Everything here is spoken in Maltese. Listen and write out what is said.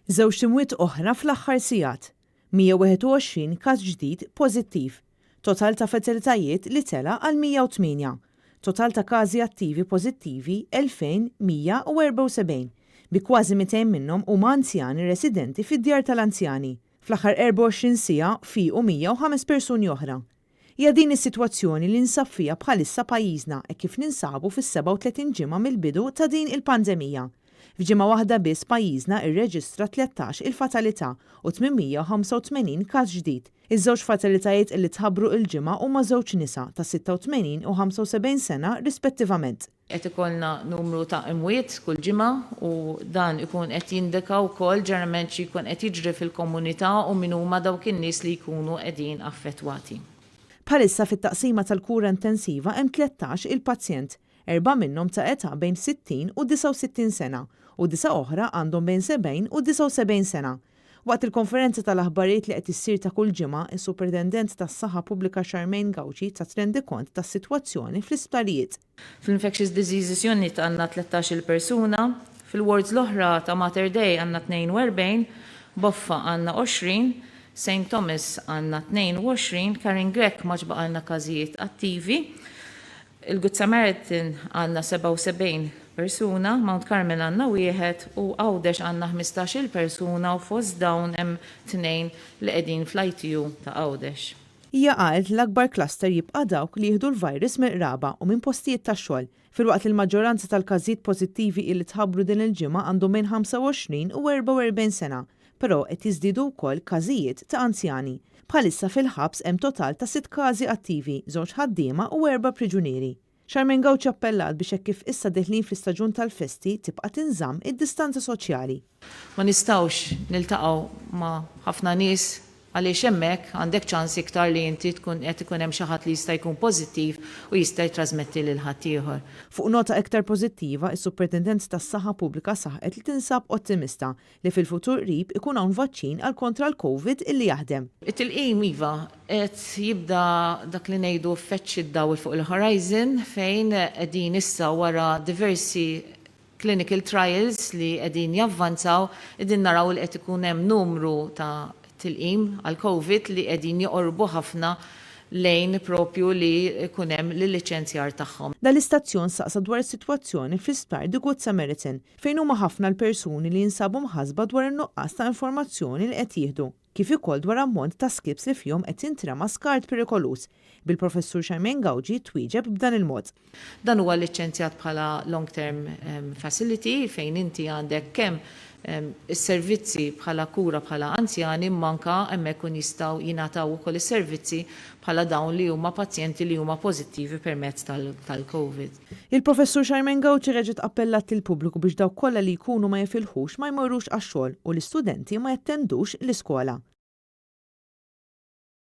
Żewġt imwiet oħra fl-aħħar sigħat. 121 każ ġdid pożittiv. Total ta' fatalitajiet li tela' għal 108. Total ta' każi attivi pożittivi 2,174, bi kważi 200 minnhom huma anzjani residenti fid-djar tal-anzjani. Fl-aħħar 24 siegħa fiequ 105 persuni oħra. Hija din is-sitwazzjoni li jinsab fiha bħalissa pajjiżna hekk kif ninsabu fis-37 ġimgħa mill-bidu ta' din il-pandemija. F'ġimgħa waħda biss pajjiżna rreġistra 13 il fatalità u 885 każ ġdid. Iż-żewġ fatalitajiet li tħabbru l-Ġimgħa huma żewġ nisa ta' 86 u 75 sena rispettivament. Qed ikollna numru ta' imwiet kull ġimgħa u dan ikun qed jindika wkoll ġeneralment xi jkun qed jiġri fil-komunità u min huma dawk in-nies li jkunu qegħdin affettwati. Bħalissa fit-taqsima tal-kura intensiva hemm 13 il-pazjent, erbgħa minnhom ta' età bejn 60 u 69 sena u disgħa oħra għandhom bejn 70 u 79 sena. Waqt il-konferenza tal-aħbarijiet li qed issir ta' kull ġimgħa, is-Supretendent tas-Saħħa Pubblika Charmaine Gauci tat rendikont tas-sitwazzjoni fl-isptarijiet. Fl-Infectious Diseases Unit għandna 13-il persuna, fil-wards l-oħra ta' Mater Dei għandna 42, Boffa għandna 20, Saint Thomas għandna 22, Karin Grech m'għadx baqgħalna każijiet attivi, il-Good Samaritan għandna 77 persuna, Mount Carmel għandna wieħed u Għawdex għandna 15-il persuna u fost dawn hemm tnejn li qegħdin fl-ITU ta' Għawdex. Hija qalet li l-akbar cluster jibqa' dawk li jieħdu l-virus mill-qraba u minn postijiet tax-xogħol, filwaqt li l-maġġoranza tal-każijiet pożittivi illi tħabbru din il-ġimgħa għandhom bejn 25 u 44 sena, però qed jiżdiedu wkoll każijiet ta' anzjani. Bħalissa fil-ħabs hemm total ta' sitt każi attivi, żewġ ħaddiema u erba' priġunieri. Charmaine Gauci appellat biex hekk kif issa deħlin fl-istaġun tal-festi tibqa' tinżamm id-distanza soċjali. Ma nistgħux niltaqgħu ma' ħafna nies għaliex hemmhekk għandek ċans iktar li inti tkun qed ikun hemm xi ħadd li jista' jkun pożittiv u jista' jittrażmetti lil ħaddieħor. Fuq nota iktar pożittiva, is-Supretendent tas-Saħħa Pubblika saħqet li tinsab ottimista li fil-futur qrib ikun hawn vaċċin għal kontra l-Covid illi jaħdem. It-tilqim iva, qed jibda dak li ngħidu feċċ id-dawl fuq il-horizon fejn qegħdin issa wara diversi clinical trials li qegħdin javvanzaw, qegħdin naraw li qed ikun hemm numru ta' tilqim għall-Covid li qegħdin joqorbu ħafna lejn propju li jkun hemm l-illiċenzjar tagħhom. Dan l-istazzjon saqsa dwar is-sitwazzjoni fl-Isptar The Good Samaritan, fejn huma ħafna l-persuni li jinsabu mħassba dwar in-nuqqas ta' informazzjoni li qed jieħdu, kif ukoll dwar ammont ta' skips li fihom qed jintrema skart perikoluż, bil-Professur Charmaine Gauci twieġeb b'dan il-mod. Dan huwa liċenzjat bħala long term facility fejn inti għandek kemm is-servizzi bħala kura bħala anzjani imma anke hemmhekk ikun jistgħu jingħataw ukoll is-servizzi bħala dawn li huma pazjenti li huma pożittivi permezz tal-Covid. Il-Professur Charmaine Gauci reġgħet appellat lill-pubbliku biex dawk kollha li jkunu ma jifilħux ma jmorrux għax-xogħol u l-istudenti ma jattendux l-iskola.